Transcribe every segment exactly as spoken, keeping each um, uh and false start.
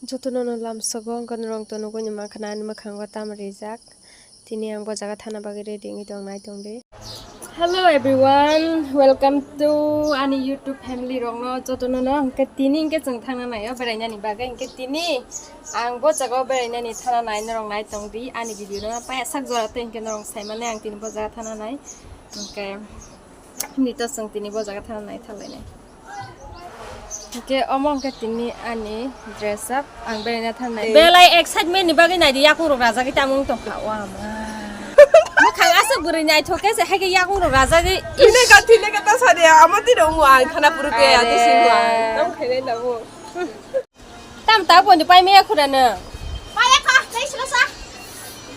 Jotono no lamsogo wngkha norok to nugui ni mankha ani mwkhango tamo rijak. Tini ang bo jaga thana bagwi ready wngwi tong nai tong di. Hello everyone, welcome to ani YouTube family rokno jotono no. Hwnkhe tini hwnkhe chwng thangna naio berainani bagwi, hwnkhe tini ang bo jaga o berainani thana nai norok nai tong di ani video no paya sak jora tei hwnkhe norok sai mani ang tini bo jaga thana nai. Hwnkhe nito chwng tini bo jaga thana nai thalai nai. Hwnkhe omo hwnkhe tini ani dress up, ang beraina thangnai. Belai excitement ni bagwi naidi, yakung rok rajagwi tamung tongkha, o ama. Mwkhang aswk bwrwi naithok khe se, haikhe yakung rok rajagwi, ish. Thile ka, thile ka ta sadi, amo twi rok ang khana puru te, are. Ate singwa. Tam khainai labo. Tam ta bondi pai maya khura nw. Paya kha, tei sila sa.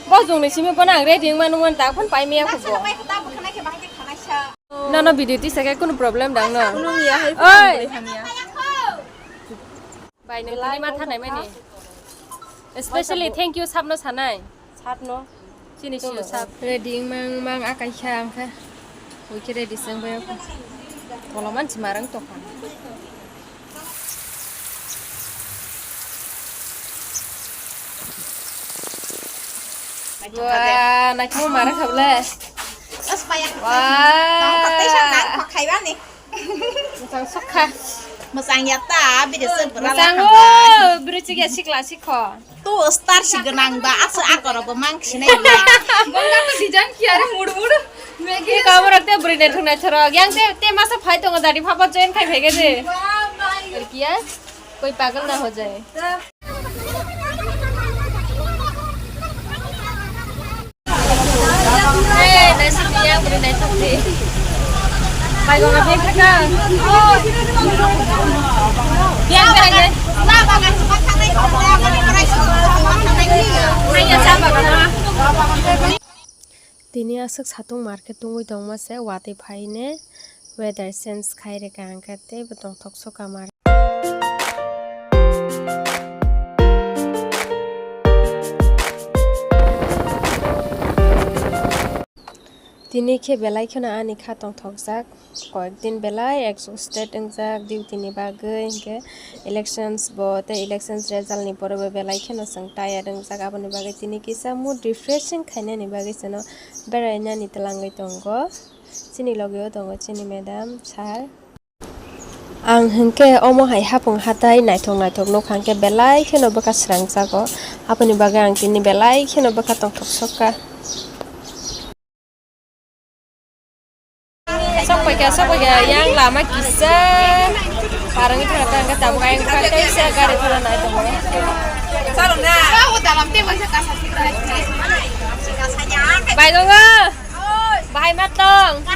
Bo jongni simi bono ang ready wngma nungmani ta phone pai maya khubo. Pai kha, ta bo khana khe bahai khe khana sa. Nono video tisa khe kunu problem dang no? Kunu ya hai. Oi. Phone hamya. Bai nung tini ma thanai mani. Especially thank you sabno sanai. Sabno. Chini siyo sab. Ready wngmang mang akai kha ang kha. Ui khe ready se wngbai o kha. Tolo mansi marang tongkha. Wah, naikhe mo mara kha bole. Wah. Mwchang sokha. Mwchang ya ta, bini se bwrala. Mwchang o, bwrwi chikya sikla sikho. To star si gwnang ba, asa akoro bo mang sinai ya. Bonga to design ki are mud mud. Ki kaborok te bwrwi naithok naithok rok. Yang te, te masa phai tongo dadi phapa join khai phai khe de. Wah, bhai. Aur kiya? Koi pagal na ho jaye. Tini aswk satung market tungwi tongma se, watwi phaine weather change khai rwkha, hwnkhe teibo tongthok sokha mar. Tini khe belai kheno ani kha tongthokjak, koyek din belai exhausted wngjak duty ni bagwi, hinkhe elections bo tei elections result ni pore bo belai kheno chwng tired wngjak, aboni bagwi tini kisa mood refreshing khainani bagwi chwngno berainani twlangwi tongo. Chini logi o tongo chini madam, sir. Ang hinkhe omo hai hapung hatai naithok naithok nukha, hinkhe belai kheno bwkha srangjago. Aboni bagwi ang tini belai kheno bwkha tongthok sokha. Sok paikha, sok paikha, yang lama kisa. Parangwi thangkha, thangkha, tabuk ayang kaisa gari thana nai tongo. Bai tongo. Bahai ma tong.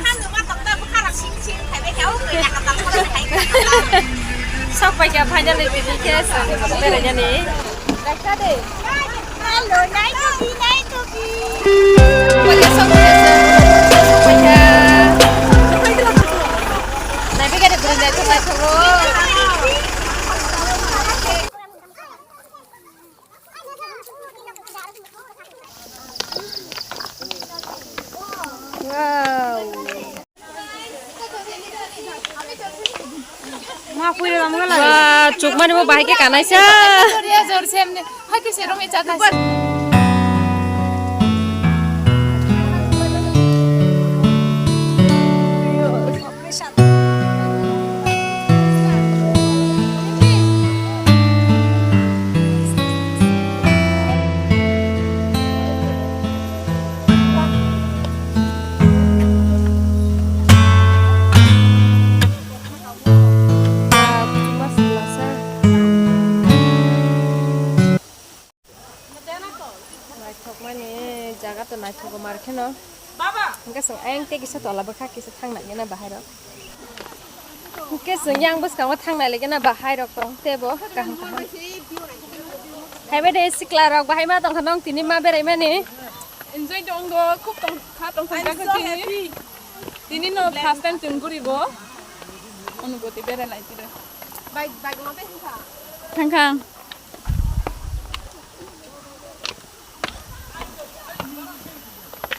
Sok paikha finally tini khe chwng berainani. Hello, nai topi, nai topi. Sok paikha, sok paikha. Nai paikha de bwrwi naithok naithok o. Wow. Wah, chukmani bo bahai khe kanaisa. Naithokmani jaga to naithogo mar kheno. Hwnkhe chwng ayang tei kisa tola bwkha kisa thang nai gana bahai rok. Hwnkhe chwng yang bwskango thang nai lai gana bahai rok tong tebo kaham kaham. Haibai de sikla rok bahai ma tongkha nong tini ma berai mani. Enjoy tongo, khub tong kha tong thang kha tini. Tini no first time chwng guri bo. Onugoti berai lai tiro. Bike, bike no thang kha. Thang kha.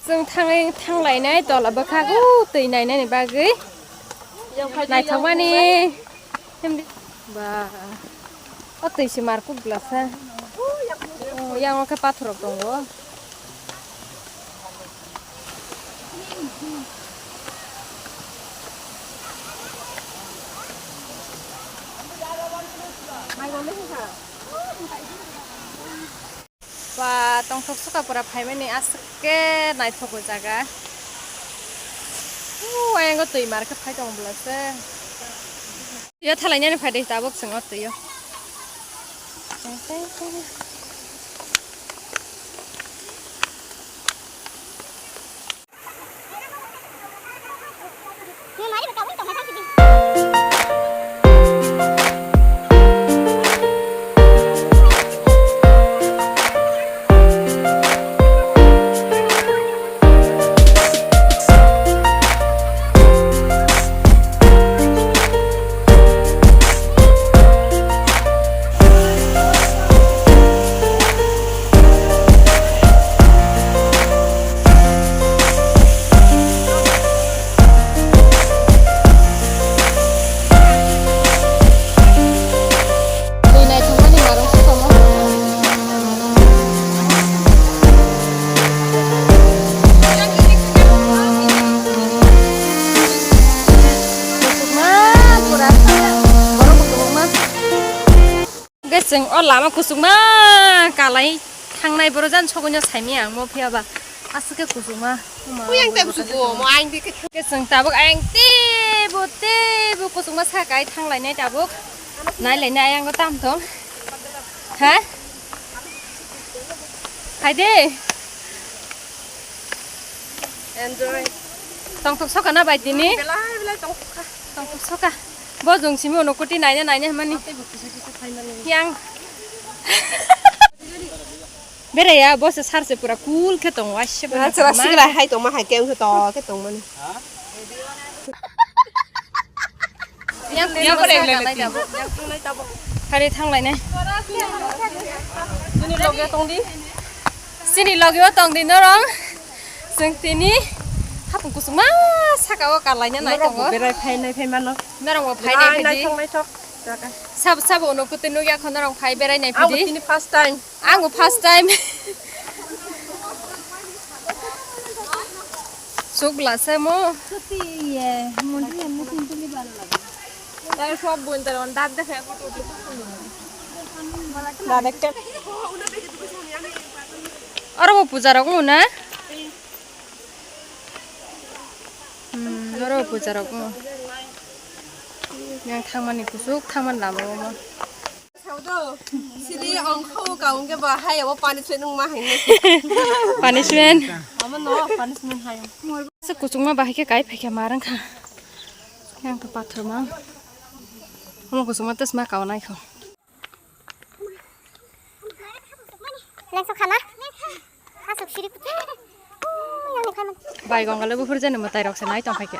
Chwng thangwi thanglainai tola bwkhago twi nainani bagwi naithokmani. Ba. O twi se mar kuk glasa. O, yang o khe pathor rok tongo. Ba, tongthok soka pura phaimani aswk khe naithok o jaga. U, ayang o twi mar khe phai tongo bwlasa. Yo thalai nani phai de tabuk chwng o twi o. Twi naithokmani marung se tongo. Kuchukma, pura borok bo kwbangma. Hwnkhe chwng o lama kuchukma kalai thangnai borok jani sogwino saimanya ang mo phiya ba aswk khe kuchukma. Kuyang tei busugo, mo ang di khe. Hwnkhe chwng tabuk ayang teibo teibo kuchukma sa kai thanglainai tabuk. Nailainai ayang o tam thong. Ha? Hai de. Enjoy. Tongthok soka na bai tini? Belai belai tongthok kha. Tongthok soka. Bo jong simi ono kuti naina naina hwnmani. Tei bo kisa kisa phaimani. Yang. Bere ya, bo se sar se pura cool khe tongo, aisse bo. Chwla sikla hai tongma hai khe wngkhe to khe tongmani. Yang yang bere yang yang yang. Hari thanglainai. Chini loge tongdi. Chini loge o tongdi norong. Chwng tini hapung kusukma saka o kalaina nai tongo. Berai phainai phaimano. Norong bo phainai phaidi. Naithok naithok jaga. Sabo sabo uno kuti nukya kho norong phai berai nai phaidi. Tini first time. Ang bo first time. Suk lasa mo. Kuti ye, mondri emni simply bhalo lage. Tayo sob bontar on dad dekhe. Dad ekta. Oro bo puja rok wng na? Hmm, oro bo puja rok wng. Yang thangmani kusuk, thangmani lama o mo. Sidi ongkho ka ongke ba hai abo punishment wngma hai. Punishment. Amo no punishment hai. Se kuchukma bahai khe kai phaikha mar wngkha. Yang to pathor ma. Amo kuchukma tesma kaunai kho. Lengso khana. Asuk siri. Bai gongale buphur jani mwtai rok se nai tong phaikhe.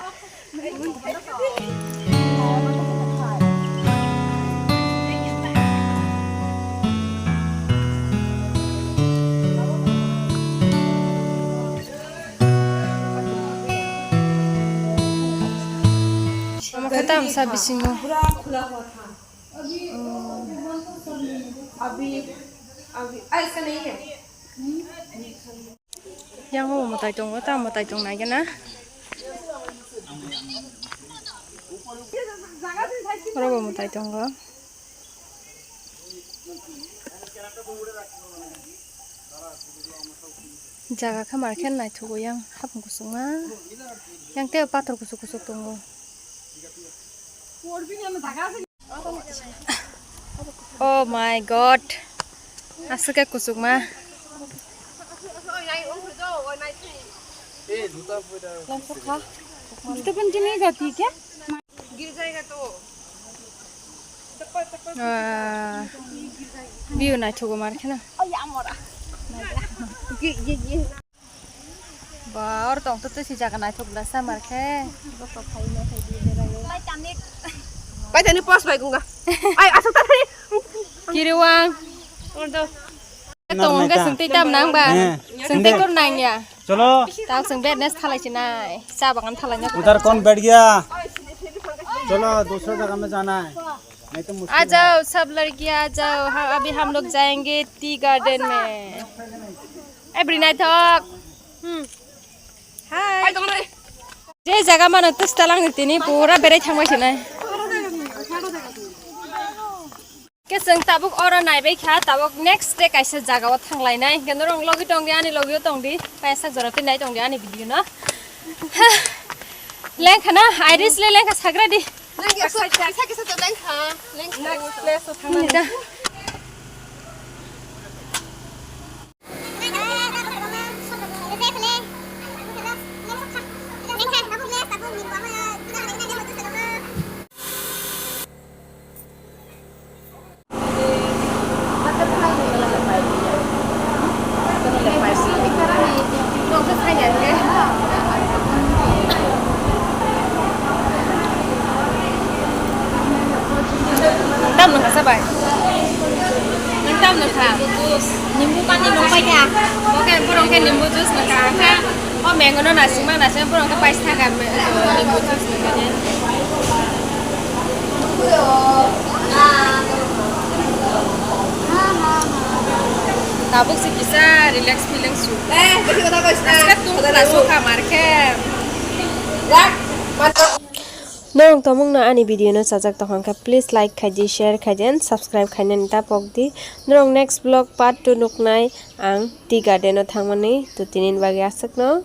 Omo khe tamsa bisingo. अभी, अभी, अभी, ऐसा नहीं है। Yang o mwtai tongo, ta mwtai tong nai gana. Oro bo mwtai tongo. Jaga khe mar khe naithogo yang hapung kusukma. Yang tei pathor kusuk kusuk tongo. Oh my God. Aswk khe kuchukma. Juta pun sini gati kya? Ah, view naithogo mar kheno. Ba, oro tong to twi si jaga naithok da sa mar khe. Pai tani post bai gunga. Ai, asuk tani. Kiriwang. Tong wngkha chwng twi tam nang ba? Chwng twi kur nang ya? चलो। Tak chwng bed nes thalai chinai. Cha bagan thalai na. उधर कौन बैठ गया? चलो, दूसरा जगह में जाना है। आ जाओ, सब लड़कियां आ जाओ, हम, अभी हम लोग जाएंगे टी गार्डन में। ए, बड़ी नाइथक। Hmm. Hi. Je jaga mano twsta lang tini pura berai thangbai sinai. Khe chwng tabuk oro naibai kha, tabuk next day kaisa jagao thanglainai. Hwnkhe norok logi tongdi, ani logio tongdi, paisa jora twi nai tongdi ani video no. Lengkha na, Iris le lengkha sagra di. Nang ya, kisa kisa to lengkha, lengkha. Next place to thangna. Nida. Tam nung kha sabai. Nung tam nung kha. Nimbu pani nung pai kha. Oke, borong khe nimbu juice nung kha. Kha. O mango no nasing ma nasing borong khe pais tha kha. Nimbu juice nung kha. Tabuk si kisa relax feeling su. Eh, kasi kata ko sa. Aska tu kata na su kamar khe. Norok tongmung no ani video no chajak tong kha, please like khai di, share khai di and subscribe khainani ta pok di. Norok next vlog part two nuknai ang tea garden o thangmani, to tini bagwi aswk no.